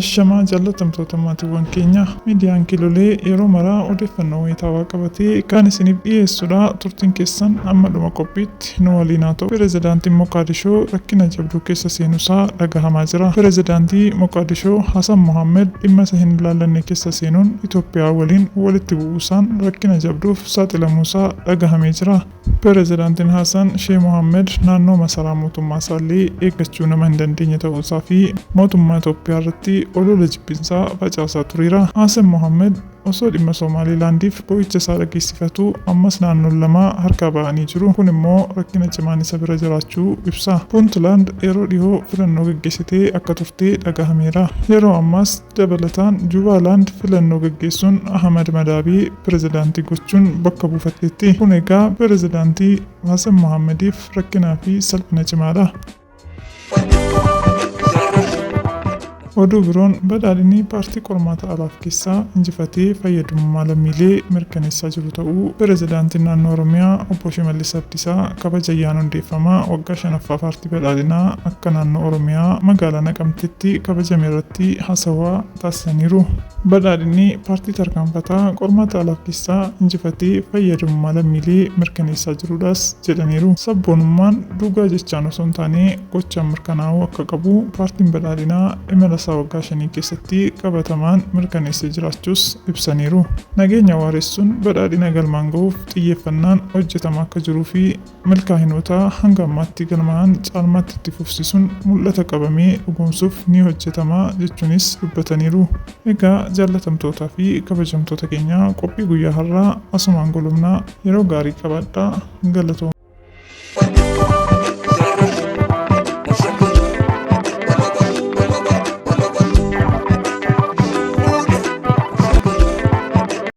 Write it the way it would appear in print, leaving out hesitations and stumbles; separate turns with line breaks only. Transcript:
Ashamaa jaallatamtoota maatiiwwan keenya, miidiyaan Kiilolee yeroo maraa odeeffannoo wayitaawaa qabatee kan isiniif dhiyeessudha. Turtiin keessan amma dhuma qophiitti nu waliin haa ta'u. Pirezidaantiin Moqaadishoo rakkina jabduu keessa seenuusaa dhagahamaa jira. Pirezidaantii Moqaadishoo Hasan Mohaammed dhimma isa hin ilaallanne keessa seenuun Itoophiyaa waliin walitti bu'uusaan rakkina jabduuf saaxilamuusaa dhagahamee jira. Pirezidaantiin Hasan Shee Mohaammed naannoo masaraa mootummaa isaallee eeggachuu nama hin dandeenye ta'uusaa fi mootummaa Itoophiyaa irratti olola jibbinsaa facaasaa tureera. Hasan Mohaammed osoo dhimma Somaalilaandiif boo'icha isaa dhageessifatu ammas naannoon lama harkaa ba'anii jiru. Kun immoo rakkina cimaan isa bira jiraachuu ibsa. Puuntlaand yeroo dhihoo filannoo gaggeessitee akka turte dhagahameera. Yeroo ammaas dabalataan Jubaalaand filannoo gaggeessuun Ahmad Madaabii pirezidaantii gochuun bakka buufatteetti. Kun egaa pirezidaantii Hasan Mohammediif rakkinaa fi salphina cimaadha. Oduu biroon, Badhaadhinni paartii qormaata alaaf keessaa injifatee fayyadamummaa lammiilee mirkaneessaa jiru ta'uu Pirezidaantiin Naannoo Oromiyaa Obbo Shimallis Abdiisaa kabaja ayyaana hundeeffamaa waggaa 5ffaa Paartii Badhaadhinaa akka Naannoo Oromiyaa Magaalaa Naqamteetti kabajame irratti haasawaa taasisaniiru. Badhaadhinni paartii tarkaanfataa qormaata alaaf keessaa injifatee fayyadamummaa lammiilee mirkaneessaa jiruudhaas jedhaniiru. Sabboonummaan dhugaa jechaan osoo hin taane gochaan mirkanaa'uu akka qabu Paartiin Badhaadhinaa imala isaa waggaa shanii keessatti qabatamaan mirkaneessee jiraachuus ibsaniiru. Nageenya waaressuun badhaadhina galmaan gahuuf xiyyeeffannaan hojjetamaa akka jiruu fi milkaa'inoota hanga ammaatti galmaa'an caalmaatti itti fufsiisuun mul'ata qabame dhugoomsuuf ni hojjetama jechuunis dubbataniiru. Egaa jaallatamtootaa fi kabajamtoota keenya, qophii guyyaa har'aa asumaan golobna. Yeroo gaarii qabaadhaa. Galatoomaa.